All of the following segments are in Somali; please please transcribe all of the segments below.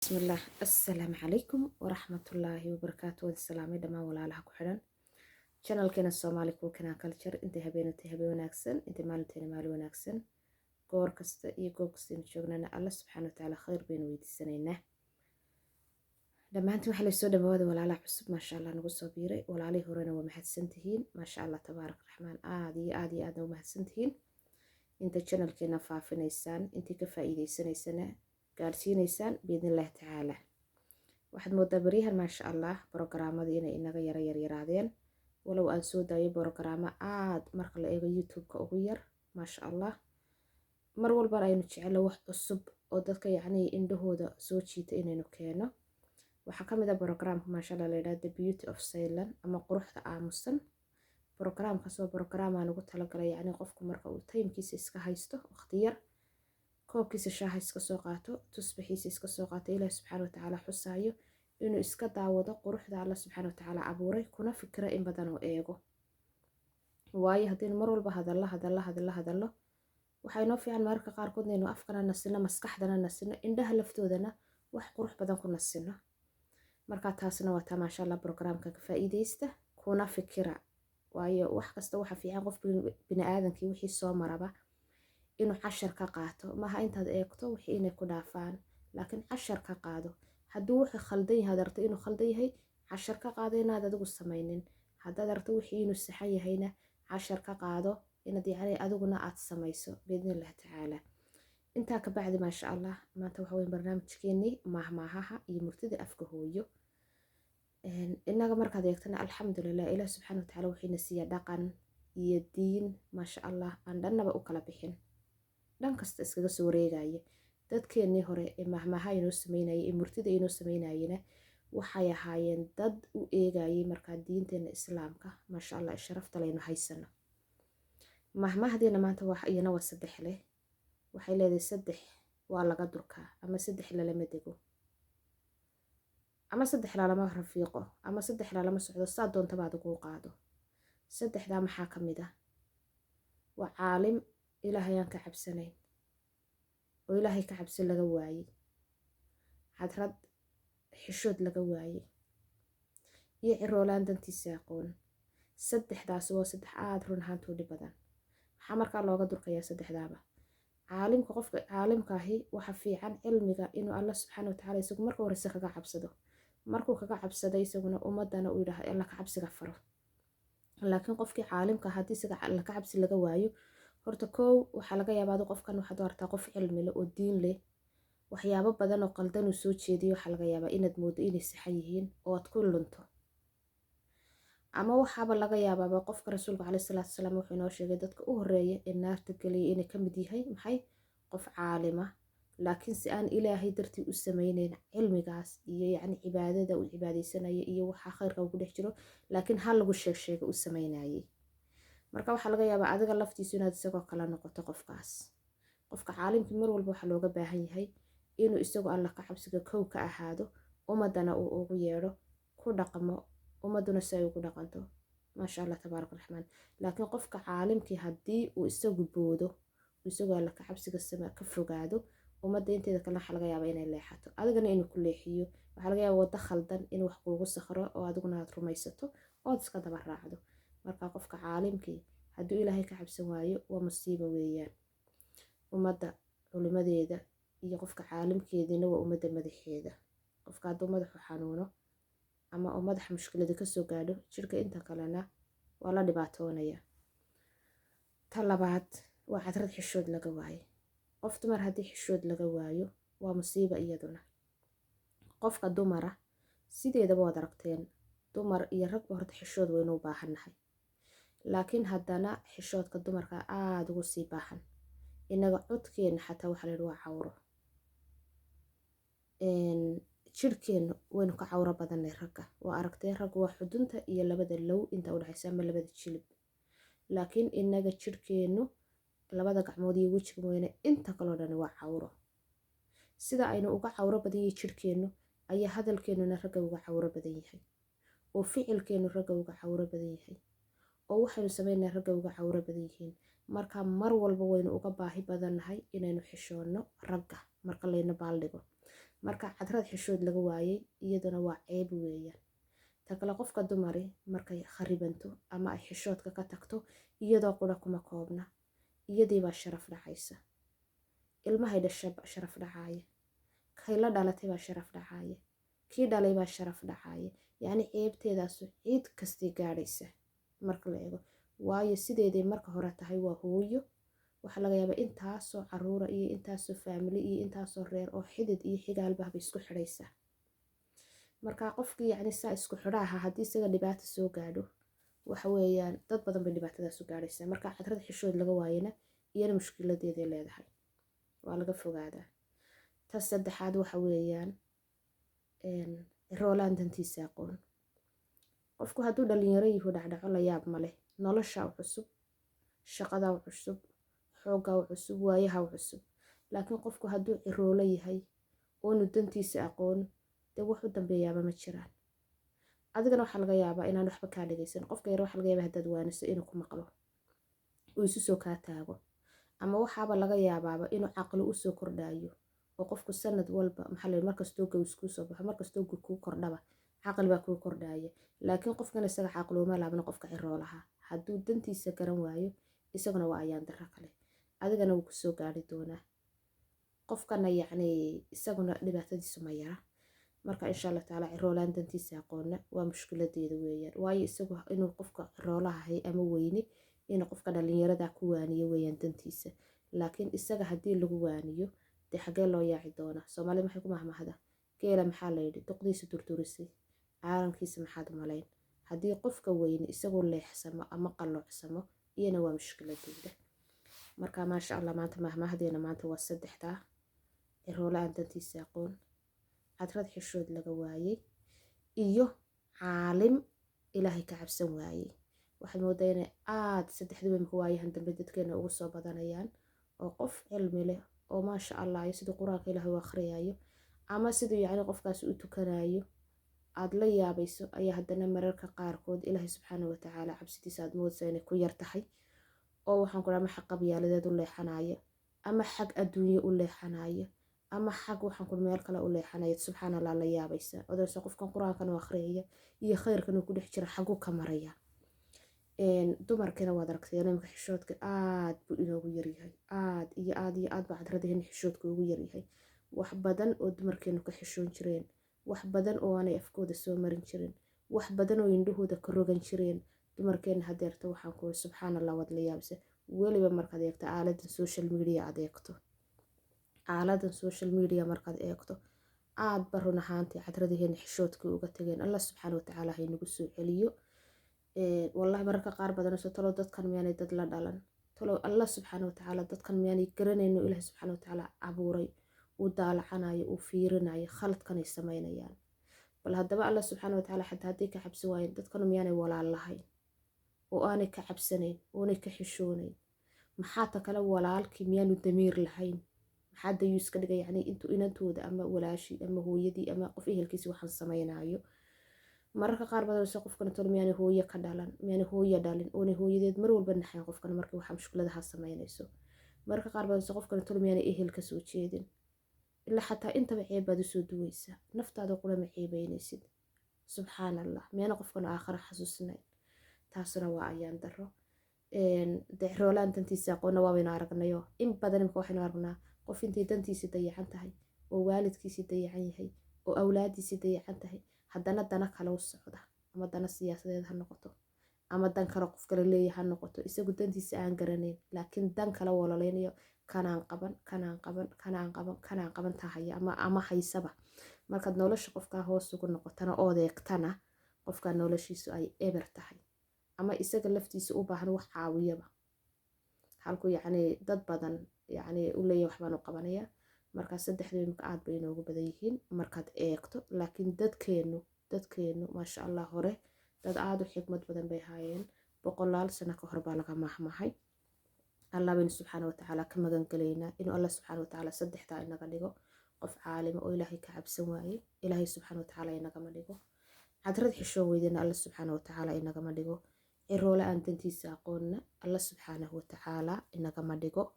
Bismillaah, assalaamu calaykum waraxmatullaahi wabarakaatu. Wada salaamay dhammaan walaalaha ku xidhan channelkeena Soomaali Cooking Culture. Intay habeenatay habeen wanaagsan, intay maalinteena maalin wanaagsan, goor kasta iyo goob kasta aynu joognana Alla subxaana watacaala khayr baynu weydiisanaynaa dhammaantiin. Waxaa laysoo dhawaada walaalaha cusub, maasha Allah, nagu soo biiray. Walaalihii horena waa mahadsantihiin, maasha Allah, tabaarak raxmaan, aada iyo aada iyo aadna u mahadsantihiin inta channelkeena faafinaysaan, intii ka faa'iideysanaysana gaadhsiinaysaan biidnillahi tacaala. Waxaad moodaa baryahan, maasha Allah, programadii inay inaga yara yaryaraadeen, walow aan soo daayo programo aada marka la eego YouTube-ka ugu yar, maasha Allah. Mar walbana aynu jecelo wax cusub oo dadka yacnii indhahooda soo jiita inaynu keeno. Waxaa ka mid ah programka, maasha Allah, la yidhaha The Beauty of Silence ama Quruxda Aamusan. Programkaas waa program aan ugu talagalay yacni qofku marka uu timekiisa iska haysto, waqti yar, koobkiisa shaaha iska soo qaato, tusbaxiisa iska soo qaato, Ilaah subxaana watacaala xusaayo, inuu iska daawado quruxda Alla subxaana watacaala abuuray, kuna fikira in badan oo eego. Waayo, haddaynu mar walba hadallo, hadallo, hadallo, hadallo, waxaa inoo fiican mararka qaarkood inaynu afkana nasino, maskaxdana nasino, indhaha laftoodana wax qurux badan ku nasino. Marka taasna waa taa, maasha Allah, programka ka faa'iideysta kuna fikira. Waayo, wax kasta waxa fiican qof bini aadankii wixii soo maraba inuu cashar ka qaato. Maaha intaad eegto wixii inay ku dhaafaan, laakiin cashar ka qaado. Hadduu wuxuu khaldan yahay aad aragto inuu khaldan yahay, cashar ka qaado inaad adigu samaynin. Haddaad aragto wixii inuu saxan yahayna, cashar ka qaado inaad yacni adiguna aad samayso biidnillahi tacaala. Intaa ka bacdi, maasha Allah, maanta waxa weyn barnaamijkeenii maahmaahaha iyo murtida afka hooyo. Innaga markaad eegtana, alxamdulilah, Ilaah subxaana watacaala wuxuuna siiya dhaqan iyo diin, maasha Allah, aan dhannaba u kala bixin, dhan kasta iskaga soo wareegaya. Dadkeennii hore ee mahmaaha inoo sameynayay ee murtida inoo sameynayena waxay ahaayeen dad u eegayay markaa diinteena Islaamka, maasha Allah, sharafta laynu haysano. Mahmahdeena maanta waa iyana waa saddex leh. Waxay leedahay: saddex waa laga durkaa, ama saddex lalama dego, ama saddex lalama rafiiqo, ama saddex lalama socdo. Saa doontabaad ugu qaado. Saddexdaa maxaa ka mid ah? Waa caalim Ilaahay aan ka cabsanayn oo Ilaahay ka cabsi laga waayey, xadrad xishood laga waayey, iyo ciroolaan dantiisa aqoon. Saddexdaas waa saddex aada run ahaantuu dhib badan. Maxaa markaa looga durkayaa saddexdaaba? Caalimka, qofka caalimka ahi waxa fiican cilmiga inuu Alla subxaana watacaala isagu marka horeyse kaga cabsado. Markuu kaga cabsaday, isaguna ummadana uu yidhaah Alla ka cabsiga faro. Laakiin qofkii caalimka haddii isaga Alla ka cabsi laga waayo, horta kow waxaa laga yaabaa adu qofkan waxaad u aragtaa qof cilmi leh oo diin leh. Waxyaabo badan oo qaldan uu soo jeediyo waxaa laga yaabaa inaad moodo inay saxan yihiin oo aad ku lunto. Ama waxaaba laga yaabaaba qofka Rasuulka caleyhi salaatu wasalaam wuxuu inoo sheegay dadka u horeeya ee naarta gelaya inay ka mid yahay maxay? Qof caalima, laakiin si aan Ilaahay dartii u sameyneyn cilmigaas iyo yacni cibaadada uu cibaadeysanaya iyo waxaa khayrka uu ku dhex jiro, laakiin hal lagu sheeg sheega u sameynayay. Marka waxaa laga yaabaa adiga laftiisu inaad isagoo kala noqoto qofkaas. Qofka caalimkii mar walba waxaa looga baahan yahay inuu isagu Alla ka cabsiga kow ka ahaado, ummadana uu ugu yeedho, ku dhaqmo, ummaduna si ay ugu dhaqanto, maasha Allah, tabaaraka raxmaan. Laakiin qofka caalimkii haddii uu isagu boodo, isagu Alla ka cabsiga ka fogaado, ummadda inteeda kale waxaa laga yaabaa inay leexato, adigana inuu ku leexiyo. Waxaa laga yaabaa waddo khaldan inuu wax kuugu sakhro oo adiguna aad rumaysato ood iska daba raacdo. Marka qofka caalimkii hadduu Ilaahay ka cabsan waayo, waa musiibo weeyaan. Ummadda culimadeeda iyo qofka caalimkeediina waa ummadda madaxeeda. Qofka hadduu madaxu xanuuno ama uu madaxa mushkilada kasoo gaadho, jirka inta kalena waa la dhibaatoonaya. Ta labaad waa cadrad xishood laga waayo. Qof dumar haddii xishood laga waayo, waa musiiba iyaduna. Qofka dumara sideedaba waad aragteen, dumar iyo ragba horta xishood waynu u baahannahay, laakiin haddana xishoodka dumarka aada ugu sii baahan. Innaga codkeenna xataa waxaa la yidhi waa cawro. Jirhkeennu waynu ka cawro badannay ragga. Waa aragteen, raggu waa xudunta iyo labada low inta udhexaysa ama labada jilib, laakiin innaga jirhkeennu labada gacmood iyo wejiga mooyane inta kaloo dhani waa cawro. Sida aynu uga cawro badan yahay jirhkeennu ayaa hadalkeennuna ragga uga cawro badan yahay, oo ficilkeennu ragga uga cawro badan yahay, oo waxaynu sameynaa ragga uga cawro badan yihiin. Marka mar walba waynu uga baahi badannahay inaynu xishoonno ragga marka layna baaldhigo. Marka cadrad xishood laga waayey iyaduna waa ceeb weeyaan. Ta kale, qofka dumari markay kharibanto ama ay xishoodka ka tagto, iyadoo qura kuma koobna, iyadiibaa sharaf dhacaysa, ilmahay dhasha sharaf dhacaaya, kay la dhalatay baa sharaf dhacaaya, kii dhalay baa sharaf dhacaaya. Yacni ceebteedaasu ciid kastii gaadhaysa marka la eego, waayo sideeday marka hore tahay waa hooyo. Waxaa laga yaabaa intaasoo caruura iyo intaasoo family iyo intaasoo reer oo xidid iyo xigaalbah bay isku xidhaysaa. Marka qofkii yacni saa isku xidhaaha, haddii isaga dhibaata soo gaadho, waxa weeyaan dad badan bay dhibaatadaas u gaadhaysaa. Marka cadrad xishood laga waayana iyana mushkiladeeday leedahay, waa laga fogaadaa. Ta saddexaad waxa weeyaan roolaan dantiisa aqoon. Qofku hadduu dhalinyaro yahu dhacdhaco la yaab ma leh, nolosha u cusub, shaqada u cusub, xoogga u cusub, waayaha u cusub. Laakiin qofku hadduu ciroolo yahay oonu dantiisa aqoon, dee wax u dambeeyaaba ma jiraan. Adigana waxaa laga yaabaa inaan waxba kaa dhagaysan. Qofka yar waxaa laga yaabaa haddaad waaniso inuu ku maqlo, uu isu soo kaa taago, ama waxaaba laga yaabaaba inuu caqli usoo kordhayo, oo qofku sanad walba, maxaa la, markastoo gaws kuu soo baxo, markastoo gur kuu kordhaba, caqli baa kuu kordhaya. Laakiin qofkan isaga caqluuma laabna. Qofka ciroolaha hadduu dantiisa garan waayo, isaguna waa ayaan darro kale, adigana wuu kusoo gaari doonaa, qofkana yacni isaguna dhibaatadiisu ma yara. Marka insha Allah tacaala, ciroolaan dantiisa aqoonna waa mushkiladeeda weeyaan, waayo isagu inuu qofka ciroolaha hay ama weyne inuu qofka dhalinyarada ku waaniyo weeyaan dantiisa. Laakiin isaga haddii lagu waaniyo, dee xaggee loo yaaci doonaa? Soomaalida maxay ku mahmahda? Geela maxaa la yidhi? Duqdiisa durdurisay, caalamkiisa maxaad malayn? Haddii qofka weyne isagoo leexsamo ama qalloocsamo, iyana waa mushkiladeeda. Marka maasha Allah, maanta mahmahdeena maanta waa saddexdaa: ciroole aan dantiisa aqoon, cadrad xishood laga waayey, iyo caalim Ilaahay ka cabsan waayey. Waxaad moodaa inay aada saddexduba imika waayahan dambe dadkeena ugu soo badanayaan, oo qof cilmi leh oo maasha Allah iyo siduu Qur-aanka Ilaahay u akhriyayo ama siduu yacni qofkaasi u tukanayo aada la yaabayso, ayaa haddana mararka qaarkood Ilaahay subxaana watacaala cabsidiisa aad moodaysa inay ku yar tahay, oo waxaan ku dhaha ama xag qabyaaladeed u leexanaya, ama xag adduunye u leexanaya, ama xag waxaan ku meel kale u leexanaya. Subxaan Allah, la yaabaysa odaysa qofkan Qur-aankan u akhriyaya iyo khayrkan uu ku dhex jira xaguu ka maraya. Dumarkiina waad aragteen, imika xishoodka aad buu inoogu yaryahay, aad iyo aad iyo aad baa cadradaheena xishoodka ugu yaryahay. Wax badan oo dumarkeenu ka xishoon jireen, wax badan oo aanay afkooda soo marin jirin, wax badan oo indhahooda ka rogan jireen dumarkeena hadeerta, waxaan ku subxaan Allah, waad la yaabisa. Weliba markaad eegto aaladan social media, aad eegto aaladan social media, markaad eegto aad ba run ahaantii cadradaheena xishoodkii uga tageen. Allah subxaana watacaala haynagu soo celiyo. Wallahi mararka qaar badanayso, talow dadkan miyaanay dad la dhalan? Talow Allah subxaana watacaala dadkan miyaanay garanayno Ilaah subxaana watacaala abuuray, uu daalacanayo, uu fiirinayo khaladkanay samaynayaan? Bal haddaba Allah subxaana watacaala xataa hadday ka cabsan waayeen, dadkanu miyaanay walaal lahayn oo aanay ka cabsanayn oonay ka xishoonayn? Maxaa ta kale, walaalkii miyaanu damiir lahayn? Maxaa dayuu iska dhigay yacni intuu inantooda ama walaashii ama hooyadii ama qof ehelkiisi waxaan samaynayo? Mararka qaar badanayso qofkana, tolo miyaanay hooyo ka dhalan, miyaanay hooyo dhalin, oonay hooyadeed mar walba naxayn qofkan markii waxa mushkiladaha samaynayso? Mararka qaar badanayso qofkana, tolo miyaanay ehel ka soo jeedin? Ilaa xataa intaba ceeb baad usoo duwaysaa, naftaada qura ma ceebaynaysid. Subxaan Allah, miyaana qofkan aakhara xasuusinayn? Taasuna waa ayaan darro. Dexroolaan dantiisa aqoonna waabaynu aragnayo in badan. Imika waxaynu aragnaa qof intay dantiisii dayacan tahay, oo waalidkiisii dayacan yahay, oo awlaadiisii dayacan tahay, haddana dana kale u socda, ama dana siyaasadeed ha noqoto ama dan kale qof kale leeyahay ha noqoto, isagu dantiisa aan garanayn, laakiin dan kale wololeynayo, kanaan qaban, kanaan qaban, kanaan qaban, kanaan qaban tahaya ama haysaba. Markaad nolosha qofkaa hoos ugu noqotana ood eegtana, qofkaa noloshiisu ay eber tahay ama isaga laftiisa u baahan wax caawiyaba, halku yacni dad badan yacni u leeyahay waxbaan u qabanaya. Markaa saddexdu imika aad bay inoogu badan yihiin markaad eegto. Laakiin dadkeenu maasha Allah, hore dad aada u xikmad badan bay haayeen. Boqolaal sano ka hor baa laga mahmahay. Allah baynu subxaana watacaala ka magan gelaynaa inuu Allah subxaana watacaala saddexdaa inaga dhigo. Qof caalima oo Ilaahay ka cabsan waaye Ilaahay subxaana watacaala inagama dhigo. Cadrad xishoon weydina Allah subxaana watacaala inagama dhigo. Ciroole aan dantiisa aqoonna Allah subxaanahu watacaala inagama dhigo.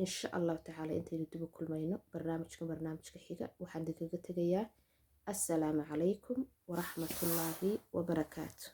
Insha Allahu tacaala, intaynu dib u kulmayno barnaamijka barnaamijka xiga, waxaan idinkaga tegayaa assalaamu calaykum waraxmatullaahi wabarakaatu.